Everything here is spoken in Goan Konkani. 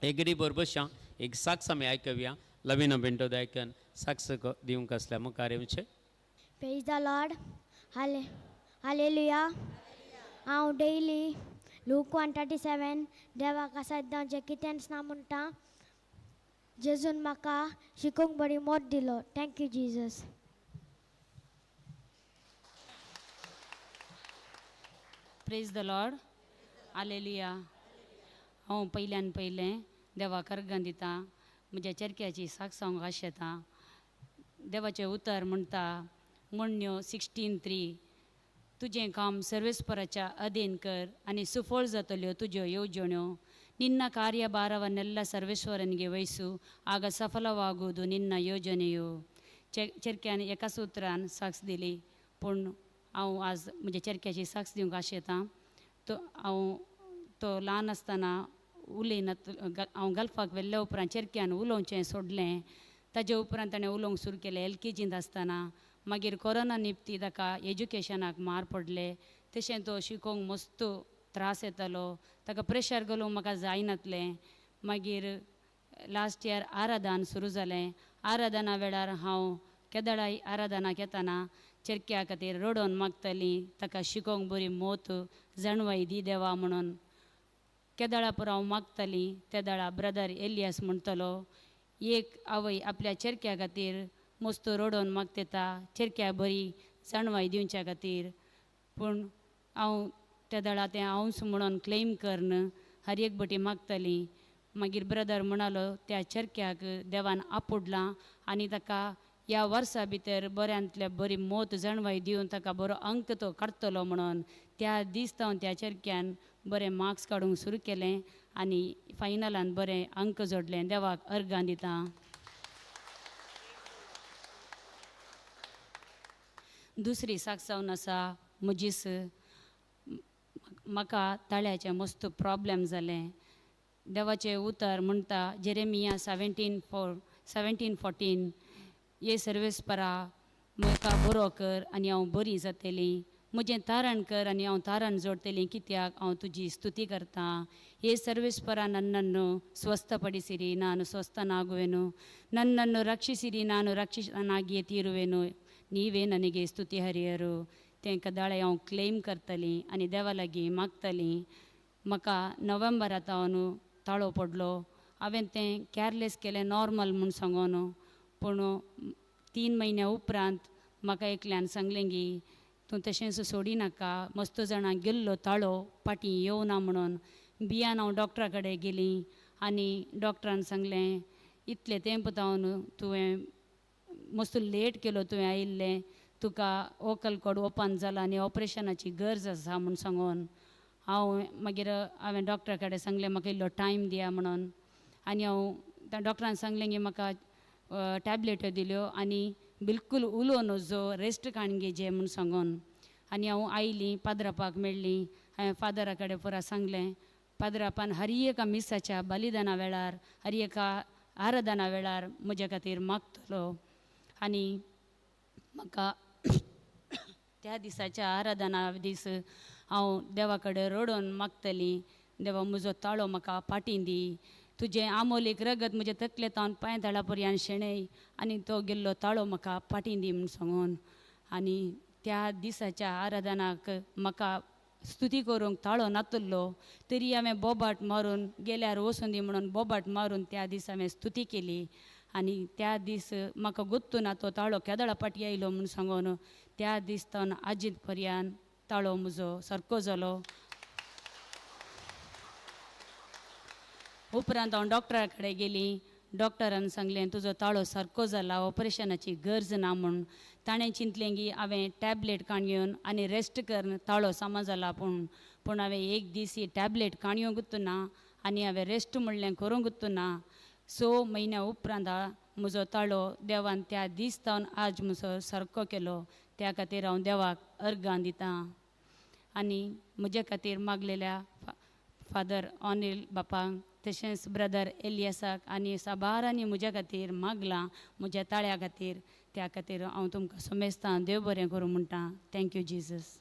एक गडी बसया, एक साक्ष आमी आयकया. लवीना पिंटो दायकन साक्ष दिवंक आसल्या मुखार येवचें. Praise the Lord. Hallelujah. हांव डेली लूक 1:37 देवाक आसा कितेंच ना म्हणटा. जेजून म्हाका शिकूंक बरी मोत दिलो. Thank you Jesus. Praise the Lord. Hallelujah. हांव पयल्यान पयलें देवाक अर्गां दिता. म्हज्या चरक्याची साक्ष हांव आशेतां. देवाचें उतर म्हणटा म्हण्ण्यो 16:3, तुजें काम सर्वेस्पराच्या अधीन कर आनी सुफळ जातल्यो तुज्यो येवजण्यो. ನಿನ್ನ ಕಾರ್ಯಭಾರವನ್ನೆಲ್ಲ ಸರ್ವೇಶ್ವರನಿಗೆ ವಹಿಸು, ಆಗ ಸಫಲವಾಗುವುದು ನಿನ್ನ ಯೋಜನೆಯು. चेरक्यान एका सुत्रान साक्ष दिली, पूण हांव आज म्हज्या चेरक्याची साक्ष दिवंक आशेतां. तो हांव तो ल्हान आसतना उलयनात, हांव गल्फाक व्हेल्ल्या उपरांत चेरक्यान उलोवचें सोडलें. ताजे उपरांत ताणें उलोवंक सुरू केलें एल के जींत आसतना. मागीर कोरोना निमती ताका एज्युकेशनाक मार पडले. तशें तो शिकोवंक मस्त त्रास येतालो, ताका प्रेशर घालूंक म्हाका जायनातलें. मागीर लास्ट इयर आराधन सुरू जालें. आराधना वेळार हांव केदळाय आराधनाक येताना चेरक्या खातीर रडोवन मागताली, ताका शिकोवंक बरी मोत जाणवाय दी देवा म्हणून. केदळा पुरो हांव मागताली तेदळा ब्रदर एलियास म्हणटलो, एक आवय आपल्या चेरक्या खातीर मस्त रडोवन मागतेता, चेरक्या बरी जाणवाय दिवच्या खातीर. पूण हांव तेदळा तें हांवच म्हणून क्लेम करून हर एक बटी मागताली. मागीर ब्रदर म्हणालो त्या चेरक्याक देवान आपुडलां आनी ताका ह्या वर्सा भितर बऱ्यांतल्या बरी मोत जाणवाय दिवन ताका बरो अंक तो काडटलो म्हणून. त्या दीस तावन त्या चेरक्यान बरे मार्क्स काडूंक सुरू केलें आनी फायनलान बरे अंक जोडले. देवाक अर्गां दिता. दुसरी साक्ष जावन आसा म्हजीच. म्हाका ताळ्याचें मस्त प्रॉब्लेम जालें. देवाचें उतर म्हणटा जेरेमिया 17:14, ये सर्वेस्परा म्हाका बरो कर आनी हांव बरी जातली, म्हजें तारण कर आनी हांव तारण जोडटली, कित्याक हांव तुजी स्तुती करतां. हे ಸರ್ವೇಶ್ವರ ನನ್ನನ್ನು ಸ್ವಸ್ಥಪಡಿಸಿರಿ, ನಾನು ಸ್ವಸ್ಥನಾಗುವೆನು, ನನ್ನನ್ನು ರಕ್ಷಿಸಿರಿ, ನಾನು ರಕ್ಷಿತನಾಗಿಯೇ ತೀರುವೆನು, ನೀವೇ ನನಗೆ ಸ್ತುತಿ ಹರಿಯರು. तें कदाळे हांव क्लेम करतली आनी देवा लागीं मागतली. म्हाका नोव्हेंबरा तावन ताळो पडलो. हांवें तें कॅरलेस केलें नॉर्मल म्हूण सांगून. पूण 3 म्हयन्या उपरांत म्हाका एकल्यान सांगलें की तूं तशेंच सोडिनाका, मस्त जाणां गेल्लो ताळो फाटीं येवना म्हणून. बियान हांव डॉक्टरा कडेन गेली आनी डॉक्टरान सांगलें इतलें तेंप तावन तुवें मस्त लेट केलो, तुवें आयिल्लें, तुका वोकल कॉर्ड ओपन जाला आनी ऑपरेशनाची गरज आसा म्हूण सांगून. हांव मागीर हांवें डॉक्टरा कडेन सांगलें म्हाका इल्लो टायम दिया म्हणून. आनी हांव डॉक्टरान सांगलें की म्हाका टॅबलेट्यो दिल्यो आनी बिलकूल उलोवन नजो, रेस्ट काडून घेजे म्हूण सांगून. आनी हांव आयली पाद्रापाक मेळ्ळी. हांवें फादरा कडेन पुरा सांगलें. पाद्रापान हर एका मिसाच्या बलिदाना वेळार, हर एका आराधना वेळार म्हज्या खातीर मागतलो. आनी म्हाका त्या दिसाच्या आराधना दीस हांव देवा कडेन रडोवन मागतली, देवा म्हजो ताळो म्हाका फाटीं दी, तुजें आमोलीक रगत म्हज्या तकले तावन पांय तळा पर्यान शेणय आनी तो गेल्लो ताळो म्हाका फाटीं दी म्हूण सांगून. आनी त्या दिसाच्या आराधनाक म्हाका स्तुती करूंक ताळो नातुल्लो तरी हांवें बोबाट मारून गेल्यार वचून दी म्हणून बोबाट मारून त्या दीस हांवें स्तुती केली. आनी त्या दीस म्हाका गोत्तू ना तो ताळो केदळा फाटीं आयलो म्हूण सांगून. त्या दीस तावन आजीत पर्यान ताळो म्हजो सारको जालो. उपरांत हांव डॉक्टरा कडेन गेली. डॉक्टरान सांगलें तुजो ताळो सारको जाला, ऑपरेशनाची गरज ना म्हूण. ताणें चिंतलें की हांवें टॅबलेट काण घेवन आनी रेस्ट करून ताळो सामा जाला. पूण पूण हांवें एक दीस ही टॅबलेट काणयोंकूच ना आनी हांवें रेस्ट म्हणलें करूंकूच ना. 6 म्हयन्या उपरांत म्हजो ताळो देवान त्या दीस तावन आज म्हजो सारको केलो. त्या खातीर हांव देवाक अर्गां दितां. आनी म्हज्या खातीर मागलेल्या फादर अनिल बापांक, तशेंच ब्रदर एलियासाक आनी साबारांनी म्हज्या खातीर मागलां म्हज्या ताळ्या खातीर. त्या खातीर हांव तुमकां समेस्तां देव बरें करूं म्हणटा. Thank you Jesus.